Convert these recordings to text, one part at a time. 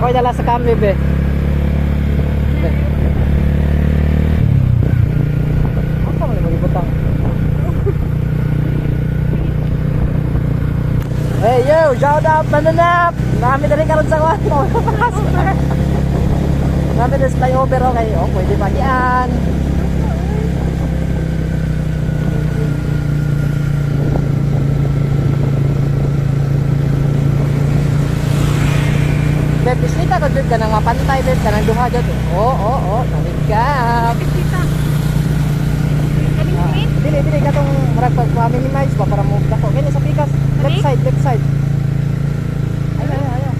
Ako'y dala sa cam, bebe. Asa man mo gibutang? Hey yo, shout out mananap. Nami diri karon sa kwan. Nami diri sa flyover, okay. Oh, pwede pagian. Beb, bislita ka, beb, kanang mapantay, beb, kanang duha dyan. Oo, namig ka. Bisita. Kaning Ah, street? dili, dili, katong murag pag ma-minimize ba para mo dako. Kini sa pikas, left Kani? side, left side. Ayaw, ayaw, ayaw.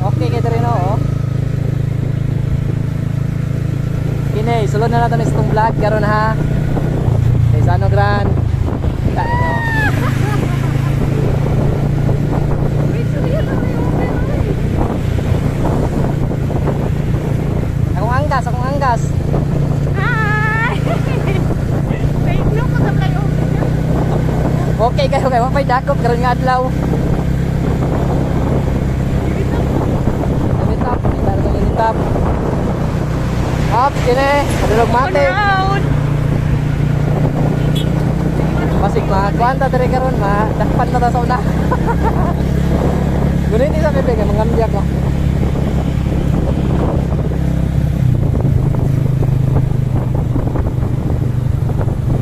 Okay, kay diri no, oh. Kini, sulod na natin sa itong vlog karon ha. Kay Zano Grand. Kita ninyo. Wait, sorry, ano yung over, oy. Akong angkas, akong angkas. Hi! Wait, no, ko sa flyover. Okay kayo kay wa pay dakop karon nga adlaw. Unitap, kita na unitap. Up, kini, padulog On mate. road. Basig ma, kuan ta diri karon ma, dakpan ta sa una. Gunit isa bebe kay mangambiyak ko.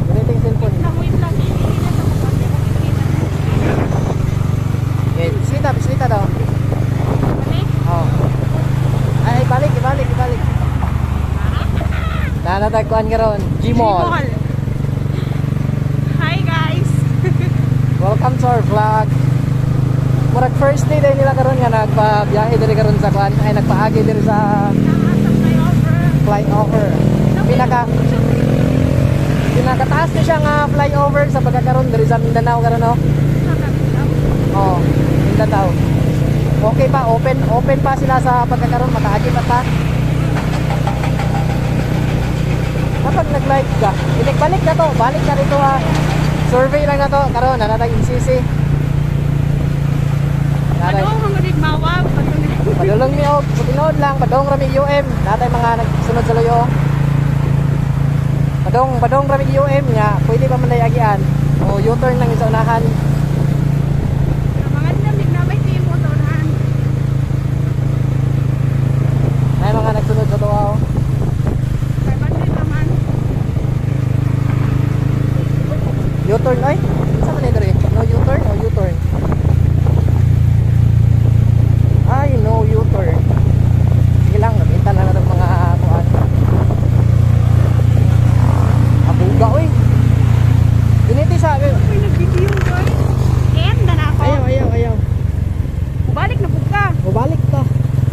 Gunit yung cellphone. Lang, wait lang. Hindi na sa mukha. Okay, bislita, bislita daw. Kani? Oh. Ay, balik, ibalik, ibalik. Nanatag kuan karon, Gmall. Gmall. Hi guys. Welcome to our vlog. Murag first day dahil nila karon nga nagpa-biyahe diri karon sa kuan, ay nagpaagi diri sa Nasa flyover. Flyover. Pinakataas ni siya nga flyover sa pagkakaroon diri sa Mindanao karon, no. Oh, Mindanao. Okay pa, open open pa sila sa pagkakaroon, makaagi pa ta. Kapag nag-live ka, balik na to, balik na rito ha. Survey lang na to, karon na natag NCC. Naray. Ano mga nigmawag? Padulong mi og sa tinuod lang, padong ra mi UM. Natay mga nagsunod sa luyo. Padong padong ra mi UM nga, pwede pa man day agian. O U-turn lang yung sa unahan. Mga lamig na may timo sa unahan. Ay mga nagsunod sa tuwa oh. 500 naman. U-turn oy. Unsa man ni diri? No U-turn o U-turn? Ay, no U-turn. Sige lang, gamitan lang natin mga kuan. Abuga oy. Diniti sa Uy, nag-video guys. End na na ako. Ayaw, ayaw, ayaw. Balik na pud ka. Bubalik ta.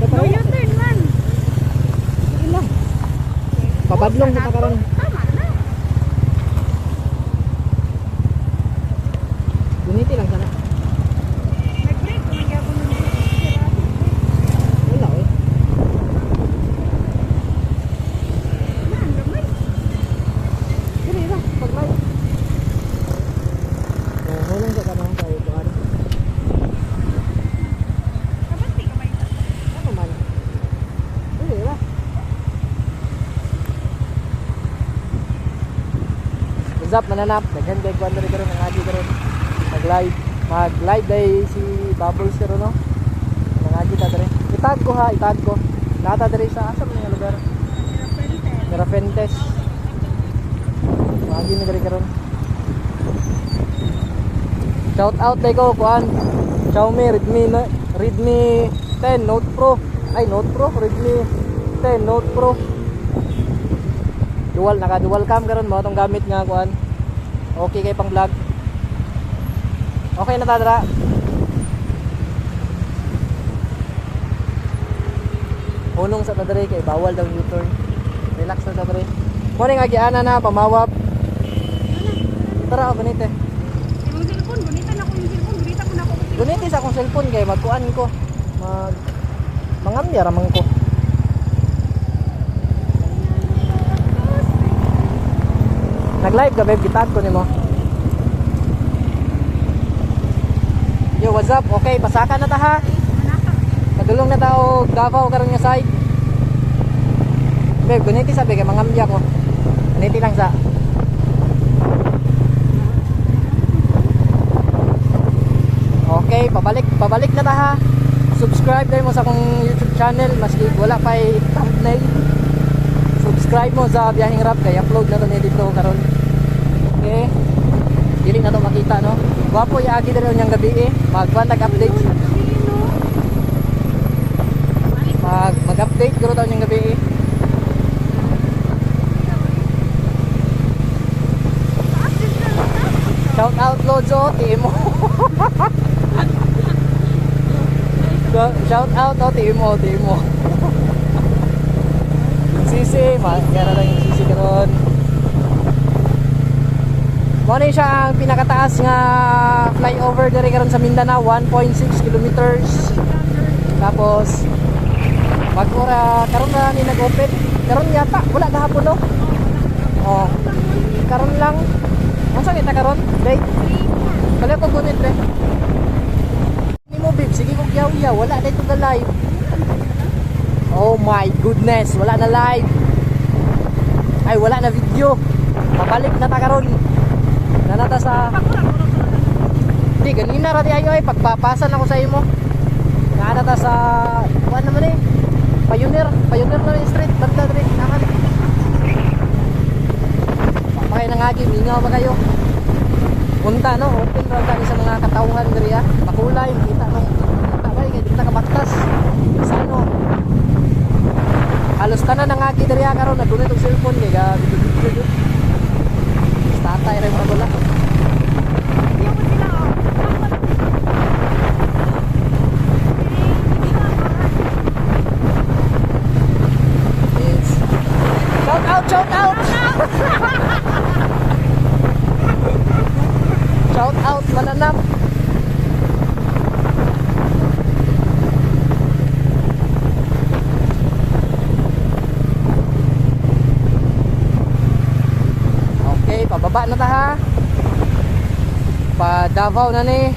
No U-turn man. Sige lang. Pabadlong kita karon. Tama na. Diniti lang sana. Nag-break ko magyapon ng Wala oy. Man, gamay. Dili ra, pag live. Oh, hulong sa kanang kay kuan. Kabanti ka ba ito? Ano man? Dili ra. What's up, mananap? Daghan kay kuan diri karon, nangagi karon. Mag-live, mag-live day si Bubbles karon, no. Nangagi ta diri. Itag ko ha, itag ko. Nata diri sa asa man nga lugar? Mirafentes. Magi mi diri karon. Shout out day ko kuan. Xiaomi Redmi Redmi 10 Note Pro. Ay, Note Pro, Redmi 10 Note Pro. Dual, naka dual cam karon mo atong gamit nga kuan. Okay kay pang vlog. Okay na ta dra. Hunong sa ta diri kay bawal daw U-turn. Relax na ta diri. Mo ning agiana na pamawab. Tara, ganite. Imong cellphone, gunita na ko yung cellphone, gunita ko na ako cellphone. Guniti sa akong cellphone kay magkuan ko. Mag mangamya ra man ko. Nag-live ka, babe, gitag ko nimo. Yo, what's up? Okay, pasaka na ta ha. Padulong na ta og Davao karon nga side. Babe, guniti sabi kay mangamya ko. Guniti lang sa. Okay, pabalik, pabalik na ta ha. Subscribe dahil mo sa akong YouTube channel maski wala pa thumbnail. Subscribe mo sa Biyaheng Rap kay upload na to ni dito karon. Okay. Dili na to makita, no. Gwapo yaagi diri unyang gabi eh. Magkuan tag update. Mag-update guro taon yung gabi eh. Shout out Lojo, Timo. So, shout out oh, Timo, Timo. Yung sisi, magkara lang yung sisi karon. Mo ni siya ang pinakataas nga flyover diri karon sa Mindanao, 1.6 kilometers. Tapos bag-ora karon na ni nag-open. Karon yata, wala gahapon, no. Oh. Karon lang. Unsa kita karon? Date? Kala ko gunit pre. Nimo babe, sige kog yaw-yaw, wala na ito live. Oh my goodness, wala na live. Ay, wala na video. Pabalik na ta karon. Nanata sa Di ganina ra di ayo ay pagpapasan ako sa imo. Naana ta sa kuan naman eh. Pioneer, Pioneer na rin street, banda diri, naman. Pa kayo nangagi, mingaw ba kayo? Punta no, open ra kani sa mga katawhan diri ah. Makulay, kita nung kita ba kay di ta kabaktas. Sa ano? Halos tanan nangagi diri ah karon naggunit og cellphone kay ga video video. Tatay ra mga wala. Hindi ko sila, oh. Yes. Shout out, shout out. Shout out mananap. Okay, pababa na ta ha. Pa Davao na ni.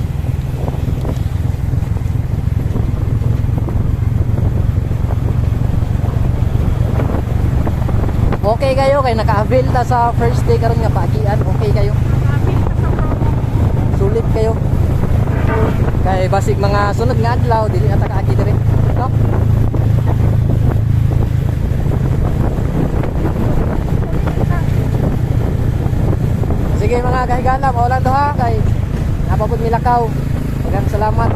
Okay kayo kay naka-avail ta sa first day karon nga paagian. Okay kayo. Sulit kayo. Kay basig mga sunod nga adlaw dili na ta kaagi diri. No? Sige mga kahigala, mao lang to ha kay napapud milakaw. Daghang salamat.